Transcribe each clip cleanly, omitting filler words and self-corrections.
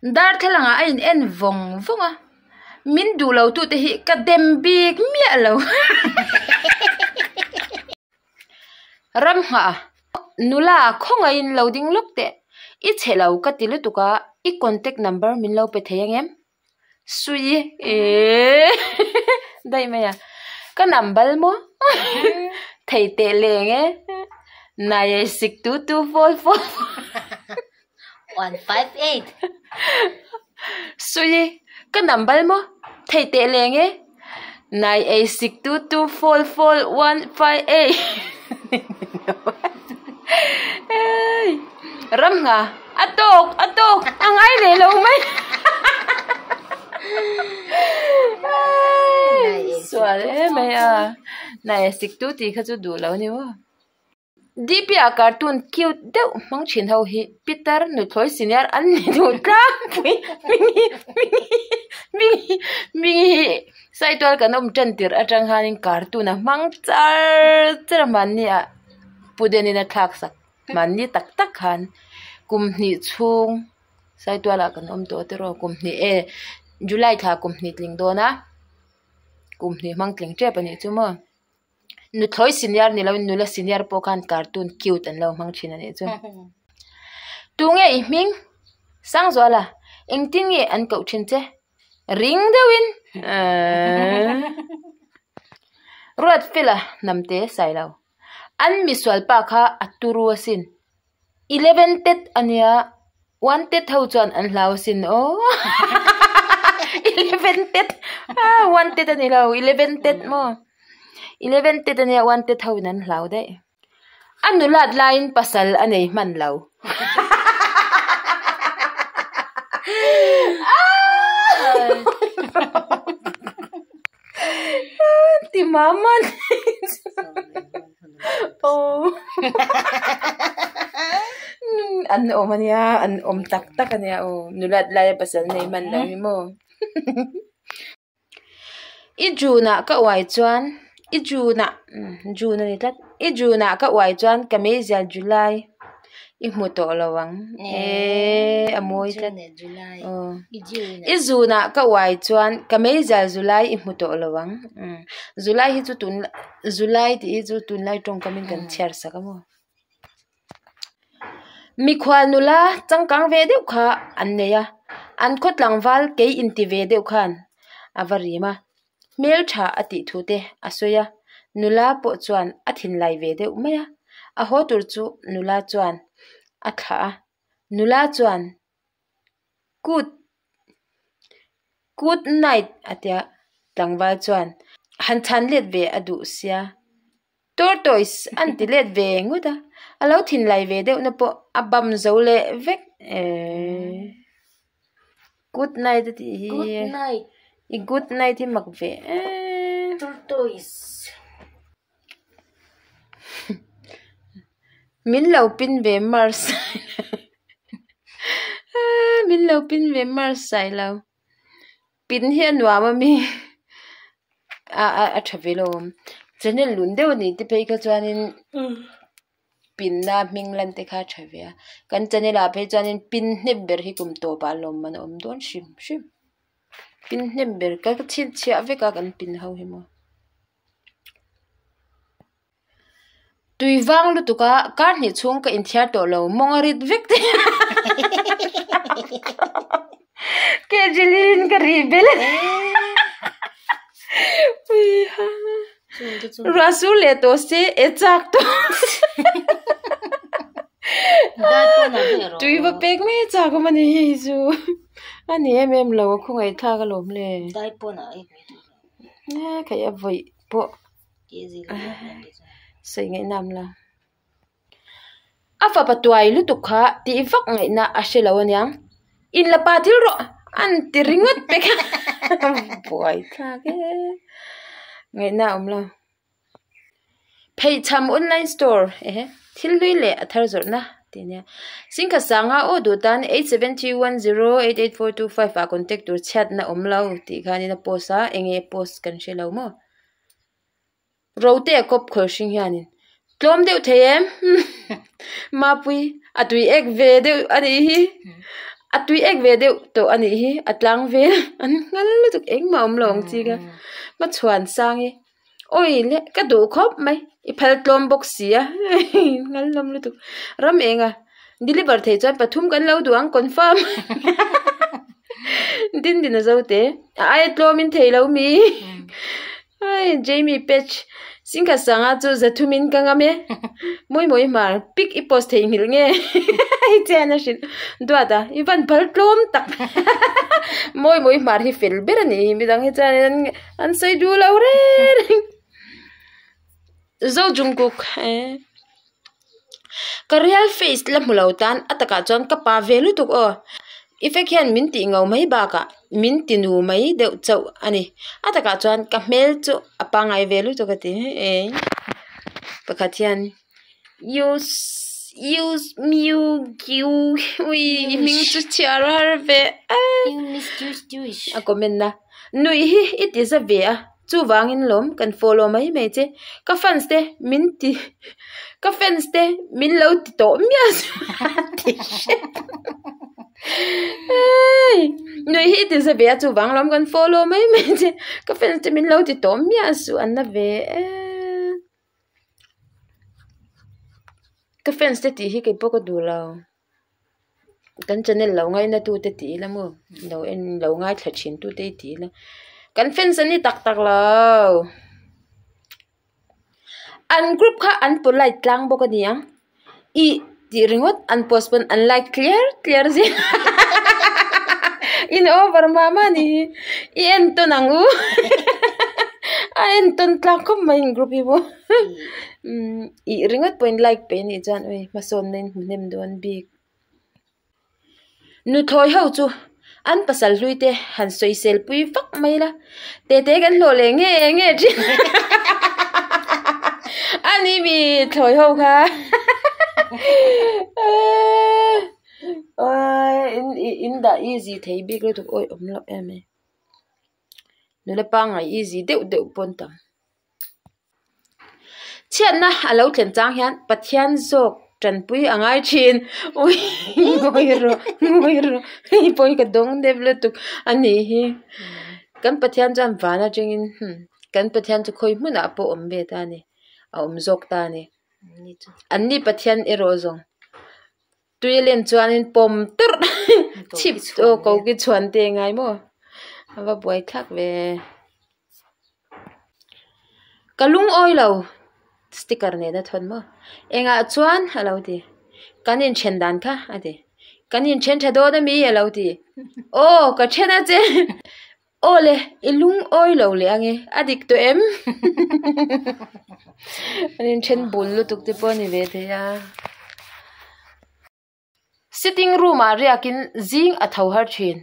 Darthlalangah a in en vawng vawng a, min duh lo tute hi ka dem bik miah lo. Ramngha, nula khawngaihin lo ding lawk teh, i chhe lo ka ti lutuk a, i contact number min lo pe thei angem? Sui eee daih mai a ka number maw thei teh leng e nai e sik tu tu four four 158 Sui ka number maw thei teh leng e nai e sik tu tu four four 158 Ramngha a tawk a tawk a ngai leh lo mai sual em mai a nai a sik tu tih kha chu duh lo a ni maw D P ah cartoon cute deuh hmang thin ho hi Peter nuthlawi senior an ni duh tlangpui hming hi hming hi hming hi hming hi saitual kan awm tan tirh atang hianin cartoon a hmang char char a mahni ah puden in a thlak sak. Mahni tak tak khan kum hnih chhung Saitualah kan awm tawh tiraw kum hnih e July thla kum hnih tling dawn a kum hnih hmang tling tep a nih chu maw nuthlawi senior ni loin nula senior pawh khan cartoon cute an lo hmang thin a nih chu tunge i hming Sangzuala engtin nge an koh thin che ring deuhin ehh Ruatfela hnamte sailo. An misual pa kha a turu asin. Eleven tet ania, one tet ho chuan an hlau asin aw. Eleven tet, ah one tet ani lo, eleven tet maw. Eleven tet ania, one tet ho in an hlau daih. A nulat laiin pasal a nei hman lo. Ti mama aw an awm ania an awm tak tak ania aw nulat laia pasal nei hman lo hi maw i junah ka uai chuan i junah june a ni tlat i junah ka uai chuan ka meizial july i hmu tawh lo ang eee a mawi tlat aw i zunah ka uai chuan ka meizial zulai i hmu tawh lo ang zulai hi chu tun zulai tih hi chu tunlai tawngkamin kan chhiar sak a maw mikhual nula changkang ve deuh kha an nei a an khaw tlangval kei inti ve deuh khan a va rim a hmeltha a tih thu te a sawi a nula pawh chuan a thinlai ve deuh mai a a haw tur chu nula chuan a thlah a nula chuan good good night a tia tlangval chuan han chhan let ve a duh sia tortoise an ti let ve ngawt a a lo thinlai ve deuh na pawh a bam zo leh vek eeee good night a tih hi i good night hi mak ve eee min lo pin ve mars min lo pin ve mars sailo pin hi a nuam a mi a a tha ve lo channel lun deuh a ni te phei kha chuanin pinna hming lan te kha a tha ve a kan channel ah phei chuanin pin hnep ber hi kum tawpah lawmman a awm dawn hrim hrim pin hnep ber ka chhinchhiah vek a kan pin ho hi maw. Tui vang lutuk a kar hnih chhung ka inthiar tawh lo mawng a rit vek te Kejilin ka ri bel Ruah sur leh tawh se e chak tawh Tui va pek mai a chak awm a ni hei chu a ni em em lo a khawngaihthlak alawm le. Khaih a vawi pawh sawi ngaihna awm lo. A fapa tuai lutuk kha tih vak ngaihna a hre lo aniang. In la pa thil rawh an ti ringawt pek a buai thlak e ngaihna a awm lo. Pheichham online store ehe thil hlui leh a thar zawrhna tih ania. Singkhat sanga aw duh tan 8731088425 ah contact tur chhiatna awm lo tih khanin a post a enge post kan hre lo maw. Rote a kawp khawlh hring hianin tlawm deuh thei em mapui a tui ek ve deuh a nih hi. A tui ek ve deuh tawh a nih hi, a tlang vel an nghal lutuk engmah awm lo ang chi kha. Hmachhuan sang hi awi le ka duh khawp mai, i phal tlawm bawk si a nghal hlawm lutuk. Ram eng a deliver thei chuan pathum kan lo duh ang confirm din din a zo te a aia tlawm in thei lo mi Ai Jamie Pech Singkhat sanga chu zathumin ka ngam e mawi mawi hmar pic i post theih nghilh nge hei chian a hrilh duat a i van phal tlawm tak mawi mawi hmar hi fel ber a nih hi midang hi chuan in an sawi duh lo reng reng zo jungkook eh ka real face la hmu lo tan a takah chuan ka pa ve lutuk aw. Effect hian min tih ngau mai bakah min ti nu mai deuh chauh a ni. A takah chuan ka hmel chu a pangngai ve lutuk a ti eng pakhat hian use use mew giu ui i hming chu chhiar har ve a a comment na nuih hi i ti za ve a chuvangin lawm kan follow mai mai che ka fans te min ti ka fans te min lo ti tawh miah ti hrep hei nuih hi i ti za ve a chuvang lawm kan follow mai mai che ka fans te min lo ti tawh miah suh an la ve em ka fans te tih hi keipawh ka duh lo. Kan channel lo ngaina tute tih ila maw lo en lo ngaithla thin tute hi tih ila kan fans an ni tak tak lo an group kha an polite tlang bawk a ni ang ih tih ringawt an post pawn an like tliar tliar zel in over mah mah a ni hi i en tawn ang u a en tawn tlak khawp mai in group hi maw. Ih ringawt pawhin like pe anih chuan ui hmasawnna in hmu hnem dawn bik. Nuthlawi ho chu an pasal hlui te han sawisel pui vak mai la tete kan hlawh leh nge nge thin a ni mi thlawi ho kha in dah easy thei bik lutuk awi awm loh em e nula pangngai easy deuh deuh pawn tam. Chhiatna a lo thlen chang hian Pathian zawk tanpui a ngai thin. Ui ngawi rawh ngawi rawh hei pawh hi ka dawng deuh lutuk a nih hi. Kan Pathian chuan van atangin kan Pathian chu khawi hmunah pawh awm ve ta a ni a awm zawk ta a ni. An ni Pathian erawh zawng tui a len chuanin pawm tawrh chhip aw ko ki chhuan te a ngai maw a va buai thlak ve. Ka lungawi lo sticker nen a thawn maw engah chuan a lo ti kan inthen dan kha a ti kan inthen tha dawn ami a lo ti aw ka then a che aw le i lungawi lo leh ange a dik tawh em an inthen bul lutuk te pawh a ni ve thei a. Sitting room ah riakin zing a tho har thin.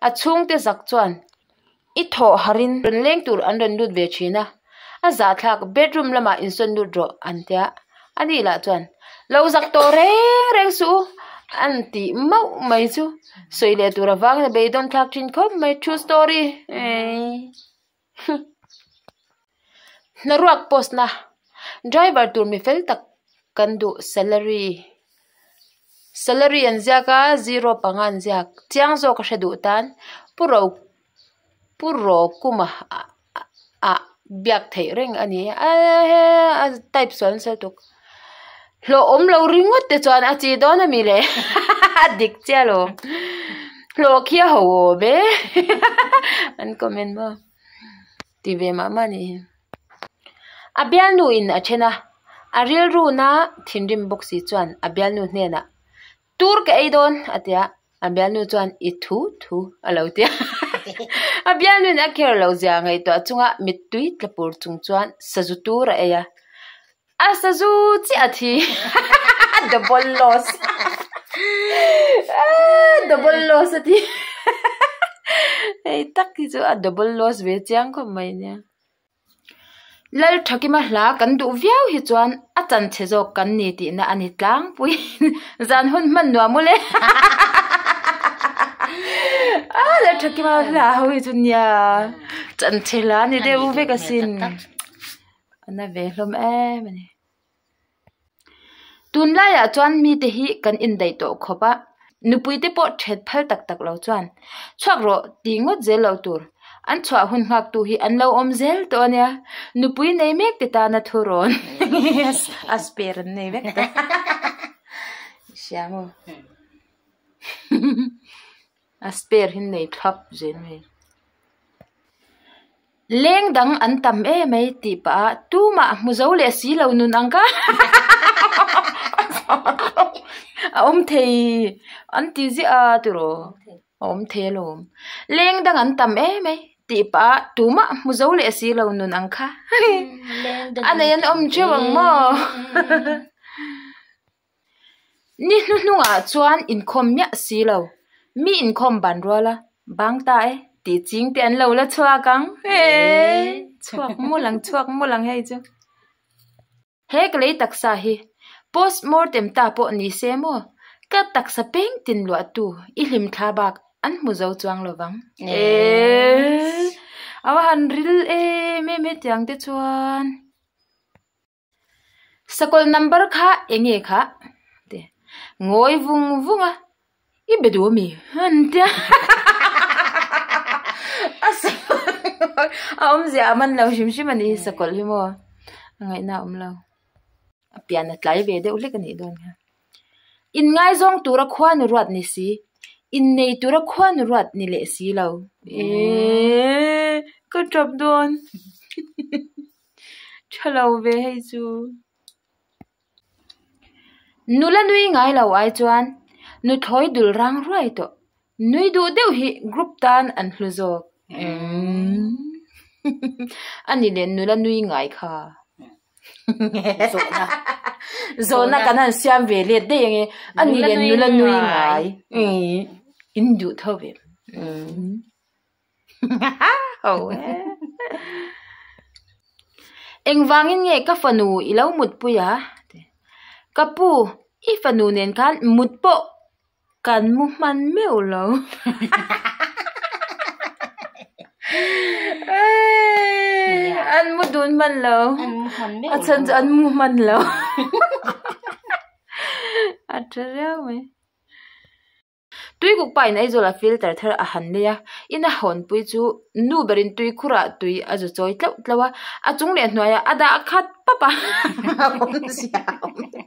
A chhungte zak chuan i thawh harin rawn leng tur an rawn lut ve thin a, a zahthlak bedroom lamah insawn lut rawh an tia. Ani lah chuan lo zak tawh reng reng suh u an tih mauh mai chu sawi leh tur avangin a beidawn thlak thin khawp mai true story Hnaruak post na driver tur mi fel tak kan duh salary salary an ziak a zero panga an ziak chiang zawk a hre duh tan pu ro pu ro kuma ah biak theih reng a ni a a type sual nasa lutuk hlawh awm lo ringawt te chuan a chi dawn a mi le a dik chiah lo hlawh khi a ho awm e an comment maw ti ve mah mah a nih hi a bialnu in a then a a rilru na thinrim bawk si chuan a bialnu hnenah tur ka ei dawn a ti a. A bialnu chuan i thu thu a lo ti a. A bialnuin a kher lo zia ngaihtuah chunga mittui tla pur chung chuan sazu tur a ei a. A sazu chiah a thi. Double loss. Double loss a ti. Hei tak hi chu a double loss ve chiang khawp mai nia. Lalthakima hla kan duh viau hi chuan a chanchhe zawk kan ni tihna a ni tlangpui. Zan hun hman nuam ule. A Lalthakima hla ho hi chu nia chanchhe hla ni deuh vek asin. A na ve hlawm em a ni. Tunlaiah chuan mite hi kan indaih tawh khawp a. Nupui te pawh ṭhet phal tak tak lo chuan chhuak rawh tih ngawt zel lo tur. An chhuah hun nghaktu hi an lo awm zel tawh a nia. Nupui nei mek te tana thu rawn a spare an nei vek ta. Hria maw? A spare hi nei thlap zel mai. Leng dang an tam em ai tih pah a tumah hmu zo leh si lo nun ang kha a awm thei an ti ziah a tiraw a awm thei alawm leng dang an tam em ai tih pah a tumah hmu zo leh si lo nun ang kha a nei an awm teuh ang maw. Ni hnuhnungah chuan inkhawm miah si lo, mi inkhawm ban rual a, bang ta e, tih ching te an lo la chhuak ang, eee chhuak mul ang chhuak mul ang hei chu. He ka lei taksa hi post mortem ta pawh ni se maw, ka taksa peng tin luah tu i hlim thla bak an hmu zo chuang lo vang, eee a va han ril em em hetiang te chuan. Sakawlh number kha eng nge kha? Ti ngawi vung vung a, i be duh ami? An ti a, a a awmzia a man lo hrim hrim a ni hi sakawlh hi maw a ngaihna a awm lo, a pian a tlai ve deuh hlek a nih dawn kha. Inngaizawng tura khuanu ruat ni si, innei tura khuanu ruat ni leh si lo. Eee ka tap dawn. Tha lo ve hei chu. Nula nui ngai lo ai chuan nuthlawi dul rang ruai tawh. Nui duh deuh hi group tan an hlu zawk. A ni leh nula nui ngai kha. Zawhna. Zawhna kan han siam ve let daih ang e. A ni leh nula nui ngai. In duh tho ve. Engvangin nge ka fanu i lo mutpui a? Ka pu, i fanu nen khan mut pawh kan mu hman meuh lo. An mu dun hman lo. A chhan chu an mu hman lo. A tha riau mai. Tuikuk pa in Aizawl ah filter thar a han nei a, ina hawnpui chu nu berin tuikhur ah tui a zu chawi tlauh tlauh a, a chung leh hnuai ah a dah khat pap a, a awmzia a awm lo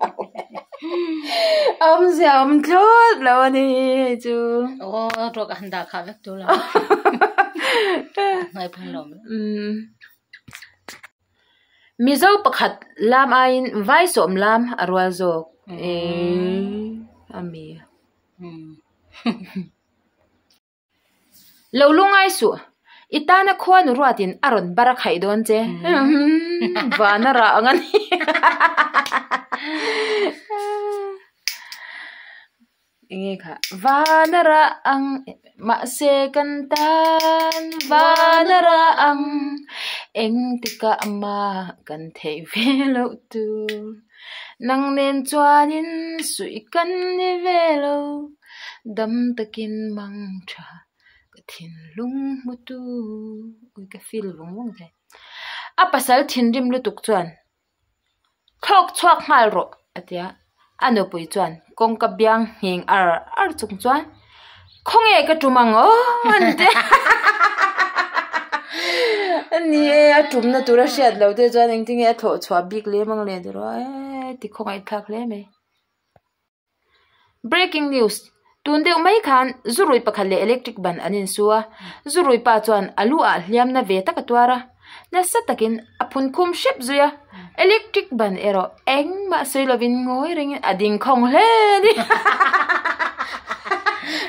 a awmzia a awm thlawt lo a ni hei chu. Aw ruak a han dah khah vek tur a hnuai phun lo umm Mizo pakhat lam aiin vai sawm lam a rual zawk eee a mi. Lo lungai suh, i tana khuanu ruatin a rawn bar a khaih dawn che. Van a rah ang a ni. Enge kha van a rah ang mahse kan tan van a rah ang engtikah mah kan theih ve loh tur. Nang nen chuanin suih kan ni ve lo, dam takin mang tha ka thinlung hmu tu. Ui ka feel vawng vawng thei. A pasal thinrim lutuk chuan thlawk chhuak nghal rawh a ti a, a nupui chuan kawngka biang ngheng ar ar chung chuan khawnge ka tum ang aw an ti a ni e a tumna tur a hriat loh te chuan engtin nge a thlawh chhuah bik lem ang leh tiraw e ti khawngaih thlak hle mai. Breaking news, Tun deuh mai khan zurui pakhat leh electric ban an insu a, zurui pa chuan a lu ah hliamna ve tak a tuar a, nasa takin a phun khum hrep zui a, electric ban erawh engmah sawi lovin ngawi rengin a ding khawng hle a ni.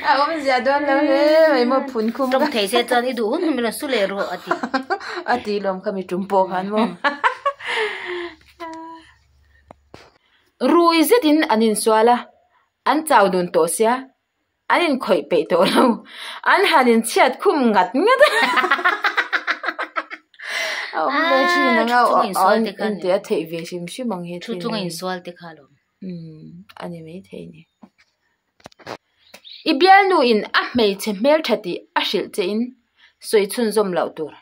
A awmzia dawn lo hle mai maw phun khum Tawng thei se chuan i duh hun hun min rawn su leh rawh a ti. A ti lawm kha mi tum pawh khan maw. Rui zetin an insual a, an chau dun tawh sia, an inkhawih peih tawh lo, an han inchhiat khum ngat ngat a. A awm ve thin ang a, inti a theih ve hrim hrim ang he Thu chunga insual te kha alawm. Umm a ni maithei a ni. I bialnu in a hmeichhe hmeltha tih a hrilh che in sawi chhunzawm loh tur.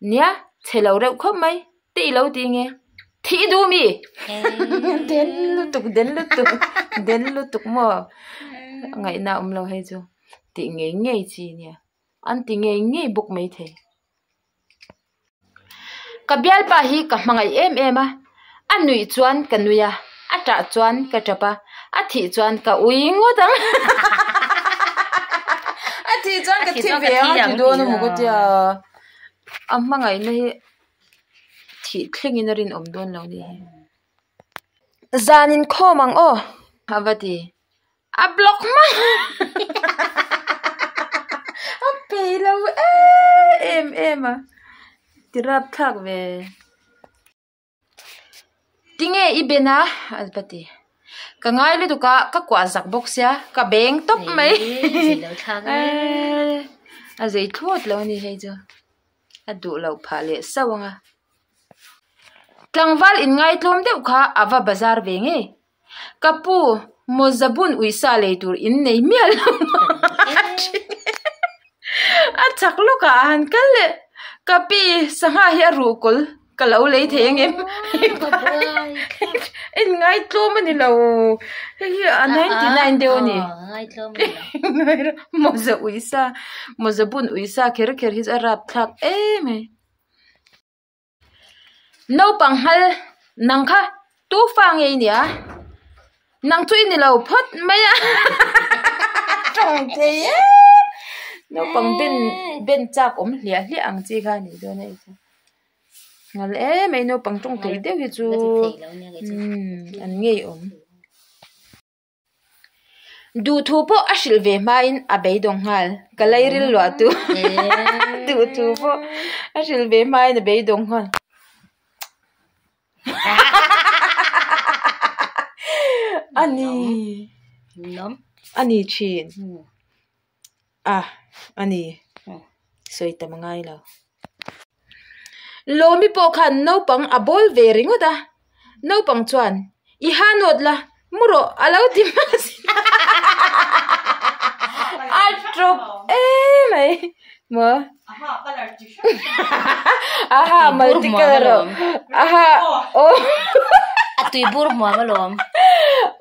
Nia, chhe lo reuh khawp mai, te i lo ti nge? Thih i duh mi? Den lutuk, den lutuk, den lutuk maw? Ngaihna awm lo hei chu tih ngei ngei chi nia. An ti ngei ngei bawk maithei. Ka bialpa hi ka hmangaih em em a, a nuih chuan ka nui a, a tah chuan ka tap a, a thih chuan ka ui ngawt ang. A thih chuan ka thi ve ang a ti dawn a maw ka tia. A hmangaihna hi thih thlengin a rinawm dawn lo ni hi. Zan inkhawm ang aw a va ti. A block hma a pei lo em em a ti rap thlak ve tinge i ben a a va ti ka ngai lutuk a ka kuah zak bawk sia ka beng tawp mai a zei thlawt lo a ni hei chu a duh loh phah leh sauh ang a tlangval inngaitlawm deuh kha a va bazar ve ngei. Ka pu, mawza bun uisa lei tur in nei miah lo a chak lawk ah a han kal leh. Ka pi, sangha hi a ruh kawl ka lo lei thei ang em? In ngaitlawm a ni lo. Hei hi a 99 deuh a ni. Mawza uisa, mawza bun uisa kher kher hi chu a rapthlak em mai. Naupang hal nang kha tu fa nge i nia? Nang chu i ni lo phawt mai a tawng thei e naupang ben ben chak awm hliah hliah ang chi kha a nih dawn a hei chu ngal em mai naupang tawng thei deuh hi chu an ngeiawm. Duhthu pawh a hrilh ve hmain a beidawng nghal, ka leiril luah tu duhthu pawh a hrilh ve hmain a beidawng nghal. A ni a ni thin a a ni sawi tam a ngai lo. Lawmi pawh khan naupang a bawl ve ringawt a, naupang chuan i ha nawt la, mu rawh a lo ti hma si a tawp em mai maw aha multi colour aw aha aw a tui bur hmuam alawm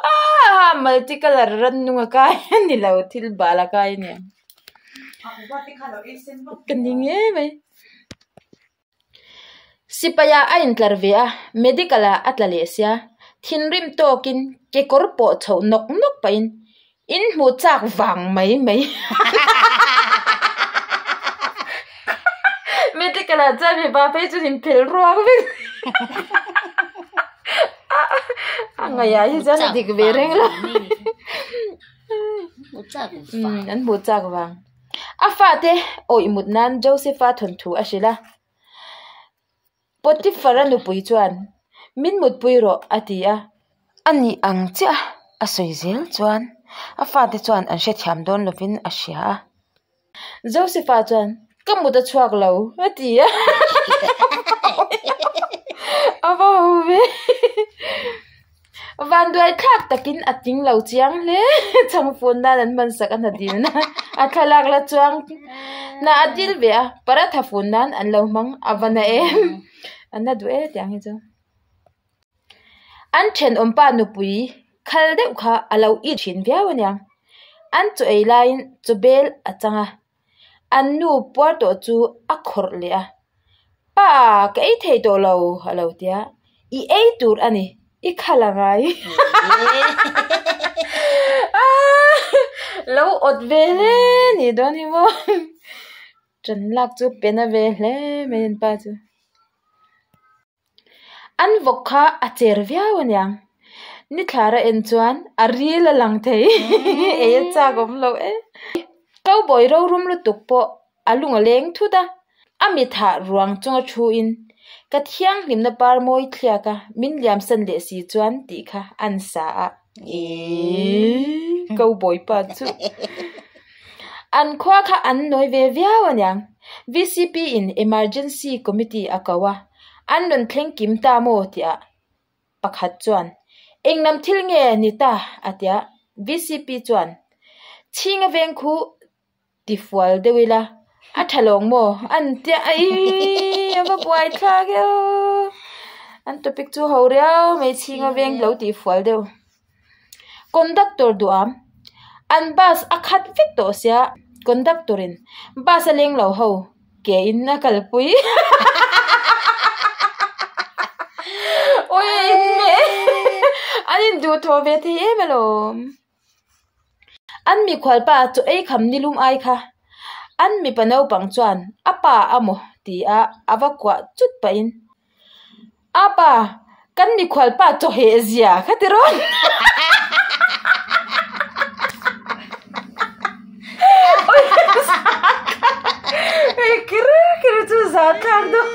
aha multi colour rannung a kai a ni lo thil bal a kai a nia. Ka ning em mai. Sipai ah a intlar ve a, medical ah a tla leh sia. Thinrim tawkin kekawr pawh chhoh nawk nawk pahin in hmuh chak vang mai mai. Medical ah chuan mipa phei chu in phel ruak vek. A ngaihah hi chuan a dik ve reng lo. An hmuh chak vang. A fate awih mut nan Joseph-a thawnthu a hrilh a. Potiphar-a nupui chuan, Min mutpui rawh, a ti a. A nih ang chiah a sawi zel chuan a fate chuan an hrethiam dawn lovin a hria a. Joseph-a chuan, Ka mut a chhuak lo, a ti a. A va ho ve. Vanduai thlak takin a tling lo chiang hle. Chhangfun nan an hman sak a hna dilna a thlalak la chuang na a dil ve a, paratha fun nan an lo hmang a va na em. An la duh e tiang hi chu. An thenawmpa nupui khal deuh kha a lo it thin viau a niang. An chaw ei laiin chaw bel a chang a, an nu puar tawh chu a khawrh leh a, Pa, ka ei thei tawh lo a lo ti a, I ei tur a ni, i khal a ngai. Lo awt ve hle ni dawn hi maw. Ṭan lak chu pe na ve hle mai an pa chu. An vawk kha a cher viau aniang. Ni thlara en chuan a ril a lang thei ei a chak awm lo e. Cowboy rorum lutuk pawh a lung a leng thut a, a mithah ruang chunga thu in ka thianghlimna par mawi thliak a min liamsan leh si chuan tih kha an sa a. Eii cowboy pa chu an khua kha an nawi ve viau aniang. VCP in emergency committee a ko a. An rawn thleng kim ta maw tihah pakhat chuan, Eng lam thil nge ni ta? a ti a. VCP chuan, Chhinga veng khu tifual deuh ila, a tha lawng maw? an ti a. Aii a va buai thlak e aw! An topic chu ho riau mai, Chhinga veng lo tifual deuh. Conductor duham. An bus a khat vek tawh sia conductor in bus a leng lo ho ke in a kalpui. Ui an induhthawh ve thei em alawm. An mikhual pa chaw ei kham nilum ai kha an mipa naupang chuan a pa a maw ti a a va kuah chut pahin a pa kan mikhual pa chaw heh zia kha ti rawn hei kher kher chu zah thlak dawn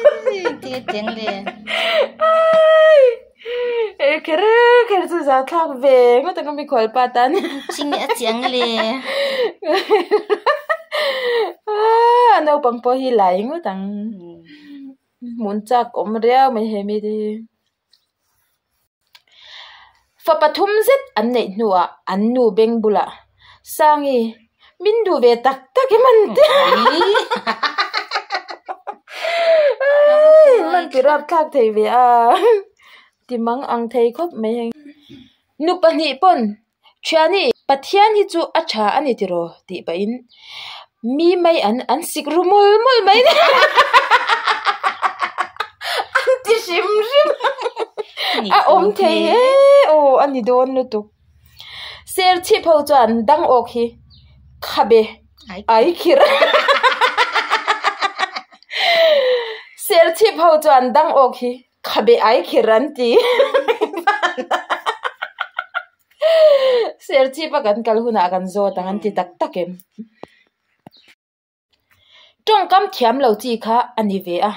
Hei kher kher chu zah thlak ve ngawt ang a mikhual pa tan. Ching a chiang le. A naupang pawh hi lai ngawt ang. Hmun chak awm riau mai he mi te hi. Fa pathum zet an neih hnuah an nu beng bulah Sangi min duh ve tak tak em an ti. Man ti rap thlak thei ve a ti mang ang thei khawp mai heng. Nu pahnih pawn Thiani Pathian hi chu a tha a ni tiraw tih pahin mi mai an an sik ru mul mul mai ni an ti hrim hrim a awm thei e aw a ni dawn lutuk. Serchhip ho chuan dang awk hi khabe ai khir Serchhip ho chuan dang awk hi khabe ai khir an ti Serchhip a kan kal hunah kan zawt ang an ti tak tak em. Tawngkam thiam lo chi kha a ni ve a,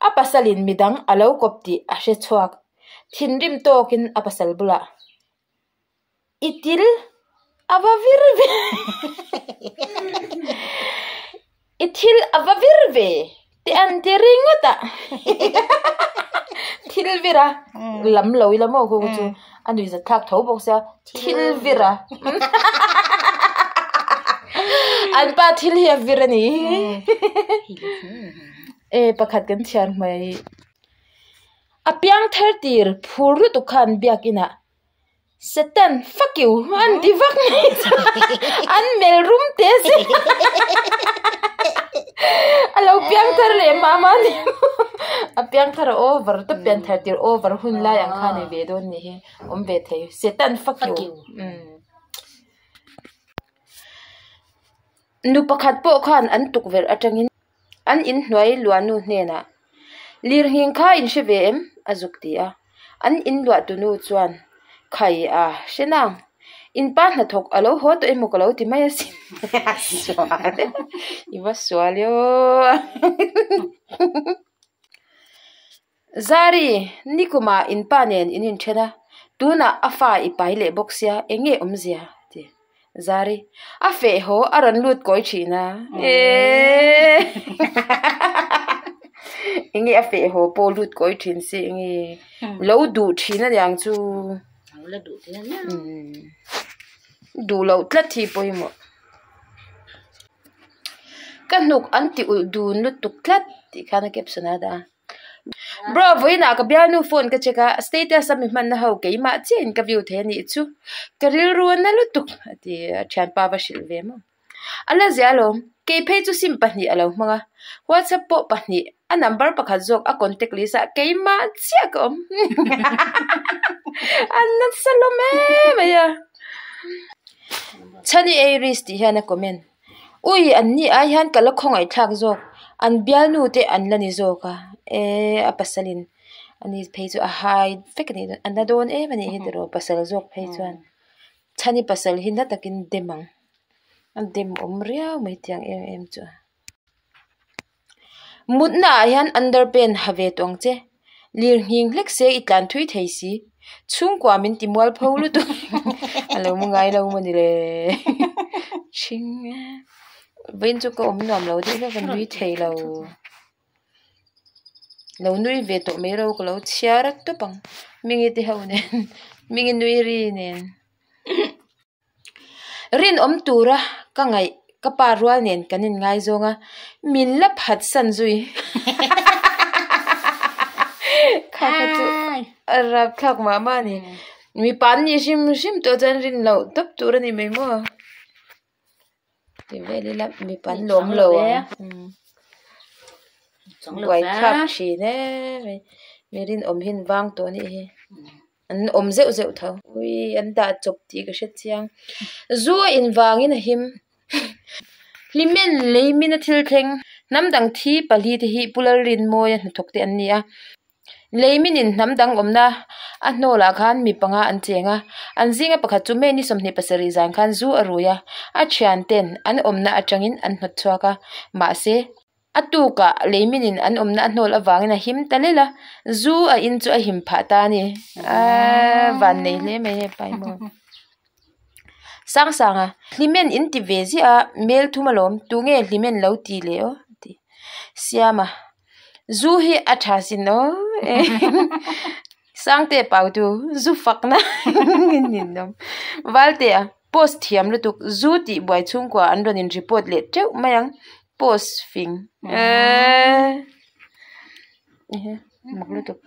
a pasalin midang a lo kawp tih a hre chhuak. Thinrim tawkin a pasal bulah, I til a va vir ve, i thil a va vir ve tih an ti ringawt a, thil vir a lam lo ila maw khaw chu a nuihzat thlak tho bawk sia thil vir a an pa thil hi a vir a ni e pakhat kan chhiar hmai a piang thar tir phur lutuk khan biakinah Satan fuck you an ti vak mai chu an mel rum teh a sin a lo piang thar leh mah mah a ni a piang thar a over ta pian thar tir over hun lai ang kha a ni ve dawn nih hi awm ve thei Satan fuck you nu pakhat pawh khan an tukverh atangin an inhnuai luahnu hnenah Lirnghing kha in hre ve em? a zuk ti a. An inluah tunu chuan, Khai a, hre nang. In pa hnathawk a lo haw tawh emaw ka lo ti mai asin. A sual e, i va sual e aw. Zari, nikumah in pa nen in inthen a, tunah a fa i pai leh bawk sia, eng nge awmzia? ti. Zari, a feh haw a rawn lut kawi thin a, eeii enge a feh haw pawh lut kawi thin se enge lo duh thin a niang chu duh loh tlat hi pawimawh ka hnuk an ti ulh dun lutuk tlat tih khan a caption a dah a. Bro, vawiinah ka bialnu phone ka check a, status a mi hmanna ho keimah chiahin ka view thei a nih chu. Ka rilru a na lutuk a ti a, thianpa va hrilh ve maw. A la zia alawm, kei phei chu sim pahnih a lo hmang a, WhatsApp pawh pahnih, a number pakhat zawk a contact list ah keimah chiah ka awm. A nasa hlawm em mai a. Chhani Aries tih hian a comment. Ui, an ni ai hian ka la khawngaih thlak zawk, an bialnu te an la ni zawk a, e a pasalin ani phei chu a hai vek a nih dawn, a na dawn em a nih hi tiraw pasal zawk phei chuan chhani pasal hi na takin dem ang, a dem awm riau mai tiang em em chu. Mutna ah hian underpant ha ve tawh ang che, lir nghing hlek se i tlan thui thei si, chhungkua min ti mual pho lutuk a lo mu ngai lo maw ni le ṭhing e vawiin chu ka awm nuam lo deuh hlek a nui thei lo, lo nui ve tawh mai ro ka lo chhiar tawp ang mingi te ho nen mingi nui ri nen. Rinawm tura ka ngaih ka pa rual nen kan inngaizawng a, min la phatsan zui. Kha kha chu a rapthlak mah mah a ni. Mipa an nih hrim hrim tawh chuan rin loh tawp tur a ni mai maw. Ti vel ila mipa an lawm lo ang. Buaithlak thin e mai. Mi rinawm hi an vang tawh a nih hi. An awm zeuh zeuh tho. Ui an dah chawp tih ka hre chiang. Zu a invangin a him. Hlimen leimin a thil thleng. Hnam dang thi pali te hi Pu Lalrinmawia hnathawk te an ni a. Leiminin hnam dang awmna a hnawlah khan mi panga an cheng a, an zinga pakhat chu May ni 27 zan khan zu a rui a, a thian ten an awmna atangin an hnawt chhuak a, mahse, a tukah leiminin an awmna a hnawl avangin a him ta lel a, zu a in chu a him phah ta a ni. Aaa van nei hle mai he Paimawm. Sangsanga, Hlimen in ti ve ziah a, mel thum alawm, tunge Hlimen lo ti leh aw? a ti. Siama. Zu hi a tha sin aw Sangte pau tu zu fakna ninawm Valte a post thiam lutuk zu tih buai chhungkua an rawn in report leh teuh mai ang post fing eeee mak lutuk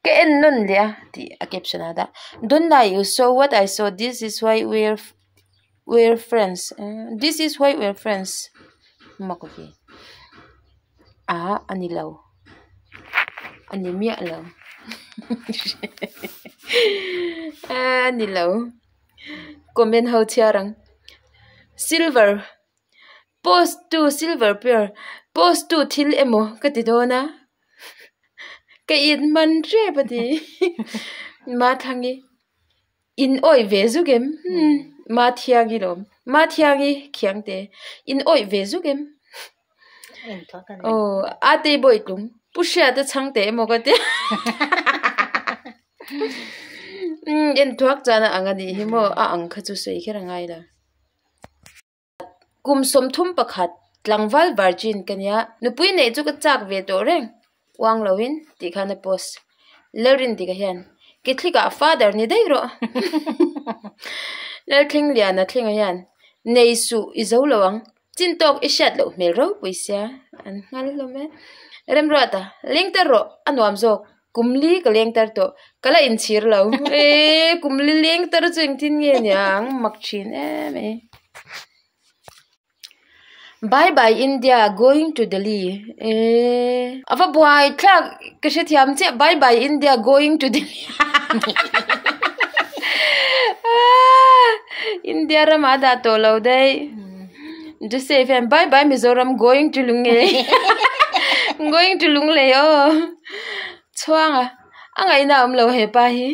ka en nawn leh a tih a caption ah dah don't lie you saw what I saw this is why we're we're friends this is why we're friends mak ve. Ah a ni lo a ni miah lo a ni lo comment ho chhiar ang silver post tu silver pair post tu thil emaw ka ti dawn a ka in man tep a ti Mathangi. In awih ve zuk em? Umm Mathiangi lawm. Mathiangi khiangte. In awih ve zuk em? Aw Atei Bawitlung. Pu Hriata chhangte emaw ka tia. Umm en thuak chuan a ang a nih hi maw a ang kha chu sawi kher a ngai lo. Kum 31 tlangval virgin ka nia, nupui neih chu ka chak ve tawh reng, uang loin tih khan a post. Lalrin tika hian, Kithlikah father ni daih rawh. Lalthlingliana thlenga hian, Nei suh i zo lo ang, chin tawk i hriat loh hmel ropui sia, an nghal hlawm e. Remruata, Leng tar rawh, a nuam zawk. Kum li ka leng tar tawh, ka la inchhir lo. Eee, kum li leng tar chu engtin nge niang, mak thin em e. Bye bye India, going to Delhi. Eee, a va buai thlak, ka hrethiam chiah, bye bye India, going to Delhi. India ramah a dah tawh lo daih. Joseph hian bye bye Mizoram going to Lunglei going to Lunglei aw chhuanga a ngaihna a awm lo hepa hi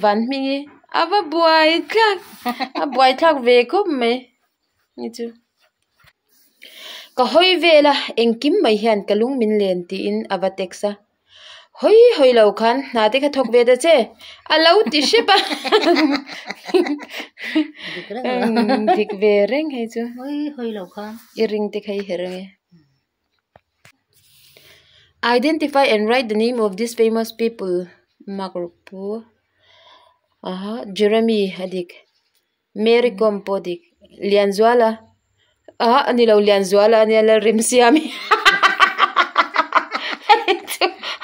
van hming hi a va buai thlak a buai thlak ve khawp mai ni chu ka hawi vel a engkim mai hian ka lung min len tiin a va text a. Hawi hawi lo khan hna te kha thawk ve ta che a lo ti hrep a dik ve reng hei chu hawi hawi lo khan i ring te kha i her ange Identify and write the name of these famous people mark ruk pu aha Jeremy a dik Mary Kom pawh dik Lianzuala ah a ni lo Lianzuala a nia Lalremsiami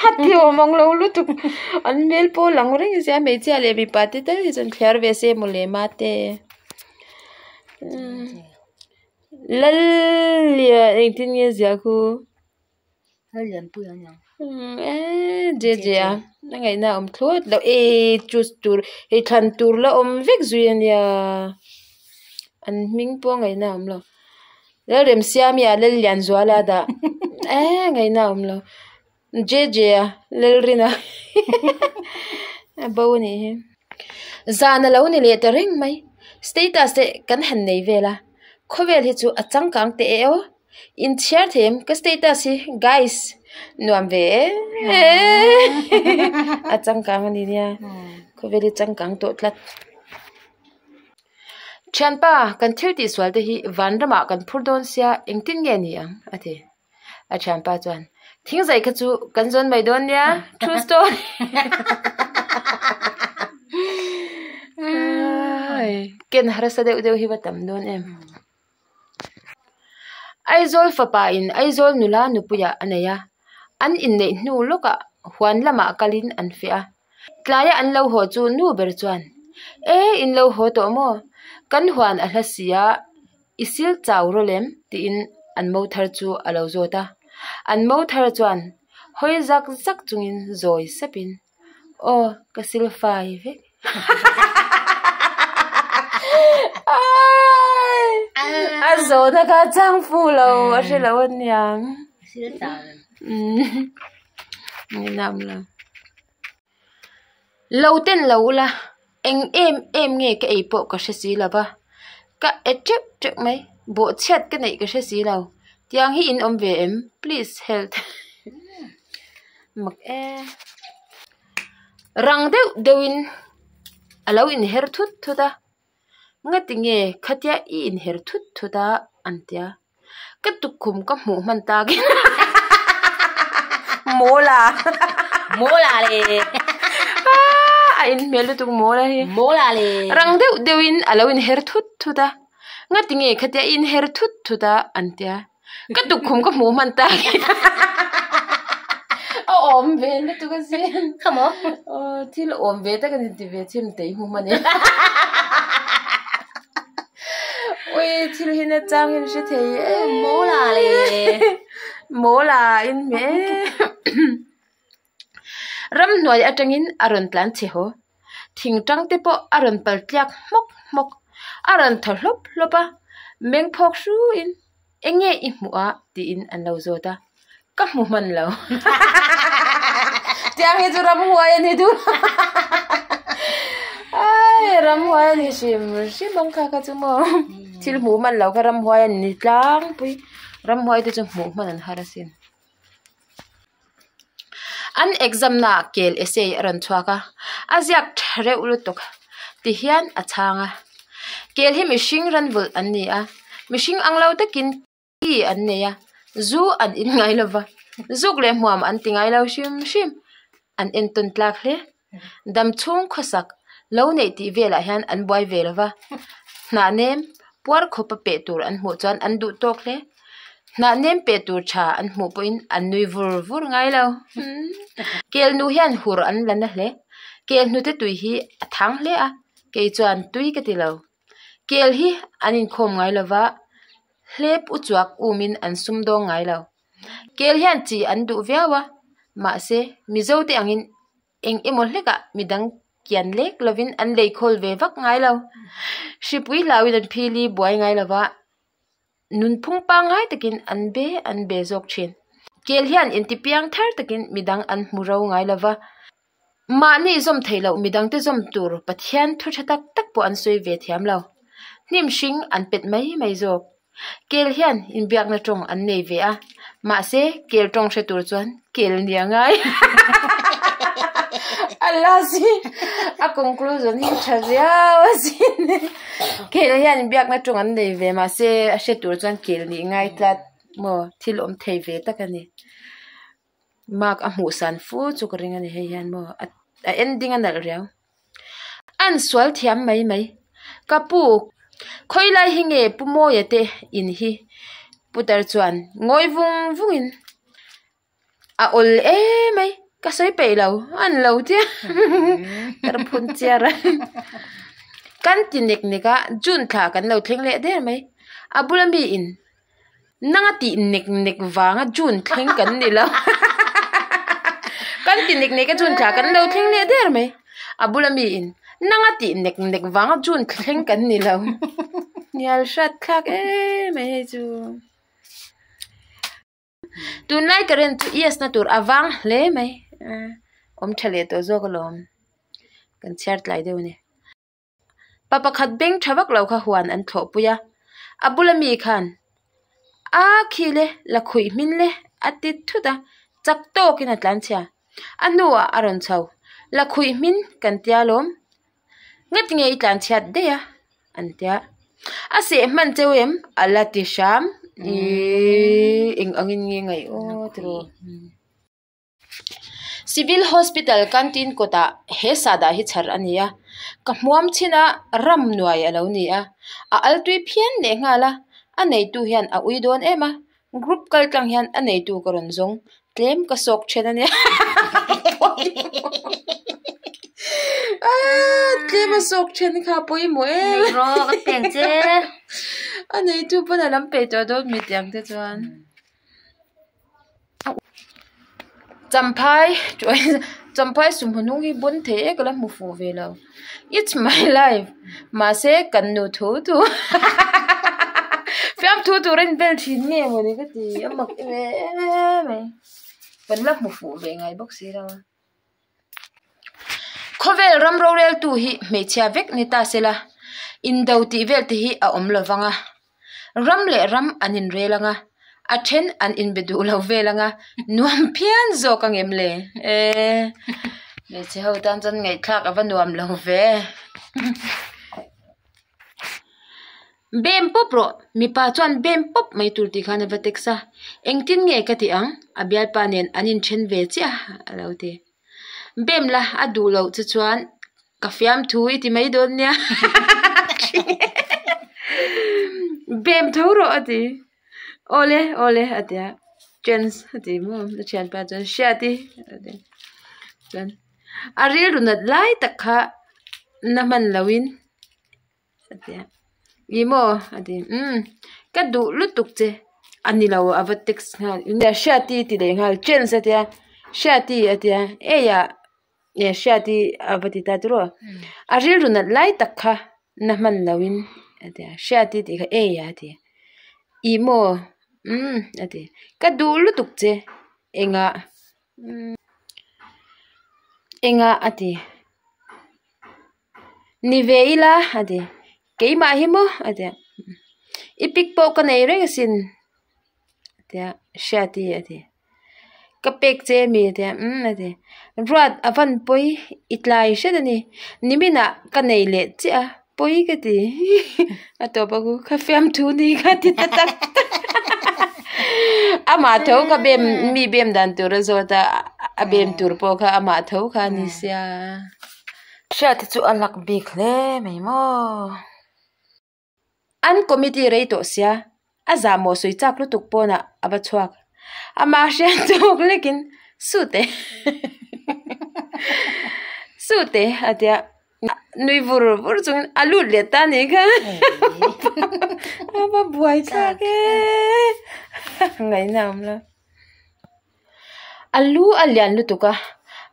a ti awm ang lo lutuk an hmel pawh lang reng sia hmeichhia leh mipa te tal hi chuan thliar ve se mawle mate Lallian engtin nge ziah khu. Eee je je a a ngaihna a awm thlawt lo eee choose tur hei thlan tur la awm vek zui a nia an hming pawh a ngaihna a awm lo Lalremsiami ah Lallianzuala a dah eee ngaihna a awm lo je je a Lalrina a bo a nih hi zan a lo ni leh ta reng mai status te kan han nei vel a khawvel hi chu a changkang teh e aw. Inchhiar thei em ka status hi guys nuam ve em a changkang a ni nia khawvel hi changkang tawh tlat thianpa kan thil tih sual te hi vanramah kan phur dawn sia engtin nge ni ang a ti a thianpa chuan thingzai kha chu kan zawn mai dawn nia true story ken harsa deuh deuh hi va tam dawn em. Aizawl fapa in Aizawl nula nupuiah a nei a, an inneih hnu lawkah huan lamah kalin an feh a. Tlaia an lo haw chu nu ber chuan, E, in lo haw tawh maw? Kan huan a hla si a, I sil chau rawlh em? tiin an mo thar chu a lo zawt a. An mo thar chuan hawi zak zak chungin zawi sapin, Aw, ka sil fai vek. A zawhna kha a chang fu lo, a hre lo a niang. Lo ten lo ula, eng em em nge ka ei pawh ka hre si lo va, ka e teuh teuh mai, bawhchhiat ka neih ka hre si lo, tiang hi in awm ve em? Please help mak e. Rang deuh deuhin a lo inher thut thut a, ngati nge khatia i inher thut thut a an tia. Ka tukkhum ka hmuh hman takin mawl a Mawl a le A inhmel lutuk mawl a hi Mawl a le Rang deuh deuhin a lo inher thut thut a Ngati nge khatia i inher thut thut a an tia Ka tukkhum ka hmuh hman takin A awm ve lutuk a sin Kha maw Aw thil awm ve tak a ni ti ve chim tei hmu hman e. Ui thil hi na chang in hre thei em Mawl a le Mawl a in hme Ramhnuai atangin a rawn tlan chhe haw Thing tang te pawh a rawn pal tliak hmawk hmawk A rawn thaw hlawp hlawp a Meng phawk hru in Eng nge i hmuh a tiin an lo zawt a Ka hmu hman lo Tiang hi chu ramhuai a ni duh Ai ramhuai a ni hrim hrim ang kha kha chu maw Thil hmuh hman lo kha ramhuai a ni tlangpui Ramhuai te chu hmuh hman an har asin. An exam na ah kel essay a rawn chhuak a a ziak tha reuh lutuk tihian a chhang a kel hi mihring ran vulh an ni a mihring ang lo takin ki an nei a zu an in ngai lo va zuk leh hmuam an ti ngai lo hrim hrim an entawn tlak hle dam chhung khawsak lo neih tih velah hian an buai ve lo va hnah nem puar khawpa peh tur an hmuh chuan an duh tawk hle hnah nem peh tur tha an hmuh pawhin an nui vur vur ngai lo kel nu hian hur an la na hle kel hnute tui hi a thang hle a kei chuan tui ka ti lo kel hi an inkhawm ngai lo va hlep u chuak umin an sum dawng ngai lo. Kel hian chi an duh viau a, mahse Mizo te angin eng emaw hlekah midang kian lek lovin an lei khawl ve vak ngai lo. Hripui hlauhin an phili buai ngai lo va, nunphung pangngai takin an be an be zawk thin. Kel hian inti piang thar takin midang an hmu ro ngai lo va, mahni zawm theih loh midangte zawm tur Pathian thu tha tak tak pawh an sawi ve thiam lo. Hnim hring an pet mai mai zawk. Kel hian inbiakna tawng an nei ve a, mahse kel tawng hre tur chuan kel ni a ngai. A last hi a conclusion hi tha riau a sin. Kel hian inbiakna tawng an nei ve mahse a hre tur chuan kel nih ngai tlat maw thil awm thei ve tak a ni. Mark a hmuh san fu chu ka ring a ni hei hian maw a ending a nalh riau. An sual thiam mai mai. Ka pu, khawi lai hi nge Pu Mawia te in hi? Putar chuan ngawi vung vungin a awl emai ka sawi peih lo an lo tia ka ra phun chiar a. Kan ti nek nek a June thla kan lo thleng leh der mai. A bula mi in Nang a tih nek nek vanga June thleng kan ni lo. Kan ti nek nek a June thla kan lo thleng leh der mai. A bula mi in nang a tih nek nek vanga June thleng kan ni lo. Hnial hrat thlak em mai hei chu. Tunlai current chu yes na tur a vang hle mai. Awm tha leh tawh zawk alawm. Kan chhiar tlai deuh a ni. Pa pakhat beng tha vak lo kha huan an thlawh pui a, a bula mi khan a khi le la khuih hmin le a ti thut a, chak tawkin a tlan chhia. A hnuah a rawn chho, la khuih hmin kan tia lawm, ngati nge i tlan chhiat daih a an tia. A seh hman cheu em? A la ti hram. Ihh eng angin nge ngaih aw tiraw. Civil Hospital canteen kawtah he sahdah hi chhar a ni a ka hmuam chin a ram nuai a lo ni a a al tui phian leh nghal a a neitu hian a ui dawn em a group kal tlang hian a neitu ka rawn zawng tlem ka sawk then a nia. Ah, tlem a sawk then kha pawimawh em. Nei rawh ka peng che. A neitu pawn a lam peih tawh dawn mi tiang te chuan. Champhai Champhai sumhmunung hi bun thei e ka la hmu fuh ve lo. It's my life mahse kan nu thu thu fiamthu tur a inbel thin nge mawni ka ti a mak em em mai. Kan la hmu fuh ve ngai bawk si lo a. Khawvel ram roreltu hi hmeichhia vek ni ta sela, indo tih vel te hi a awm lo vang a. Ram leh ram an inrel ang a, a then an inbe duh lo vel ang a, nuam phian zawk ang em le? Eee, hmeichhe ho tan chuan ngaihthlak a va nuam lo ve. Bem pawp rawh, mipa chuan bem pawp mai tur tih khan a va text a, engtin nge ka tih ang? A bialpa nen an inthen ve chiah a lo ti. Bem la a duh loh che chuan ka fiamthu i ti mai dawn nia bem tho rawh a ti awle awle a ti a chance a ti maw a thianpa chuan hriat i a ti chuan a rilru nat lai tak kha na hman loh in a ti a ih maw a ti umm ka duh lutuk che a ni lo a va text nghal hriati ti leh nghal chance a tia hriati a tia ei ah nge hriati a va ti ta chu rawh a rilru nat lai tak kha na hman lo in a ti a hriati tih kha ei ah a ti ih maw umm a ti ka duh lutuk che engah engah a ti. Ni ve ila a ti keimah hi maw a ti a i pic pawh ka nei reng asin a ti a hriati a ti ka pek che ami a ti a umm a ti ruat a van pawi i tlai hret a ni niminah ka nei leh chiah a pawi ka ti a tawp a ku kha fiamthu ni kha ti ta tak tak amah tho kha bem mi bem dan tur a zawt a a bem tur pawh kha amah tho kha a ni sia. Hriat hi chu a lak bik hle mai maw. An committee rei tawh sia, a zahmawh sawi chak lutuk pawnah a va chhuak. Amah hriat tawk lekin Sute Sute a tia nui vur vur chungin a lut leh ta anih kha a va buai thlak e ngaihna a awm lo. A lu a lian lutuk a,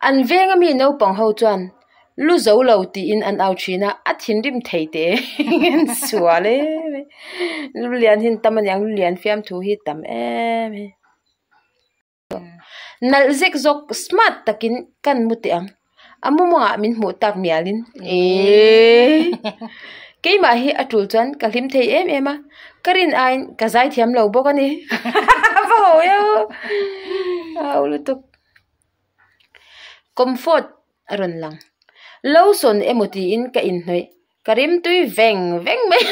an veng ami naupang ho chuan lu zo lo tiin an au thin a, a thinrim thei teh an sual em em. Lu lian hi an tam aniang lu lian fiamthu hi tam em em. Nalh zek zawk smart takin kan mu teh ang. A mumawngah min hmuh tak mialin eeii keimah hi a tul chuan ka hlim thei em em a ka rin aiin ka zai thiam lo bawk a ni va hawi a a ho lutuk comfort a rawn lang lotion emaw tiin ka inhnawih ka rim tui veng veng mai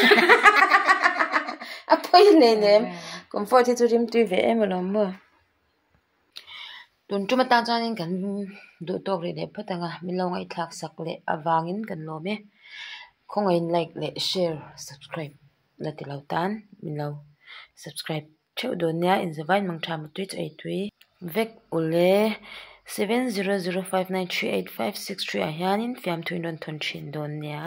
a pawi hleinem comfort hi chu rim tui ve em alawm maw. Tun tum atang chuanin kan duh tawk rih leh phawt ang a, min lo ngaihthlak sak leh avangin kan lawm e. Khawngaihin like leh share subscribe la ti lo tan min lo subscribe theuh dawn nia inzavain mangtha mutui chu eitui vek ule 7005938563 ah hianin fiamthu in rawn thawn thin dawn nia.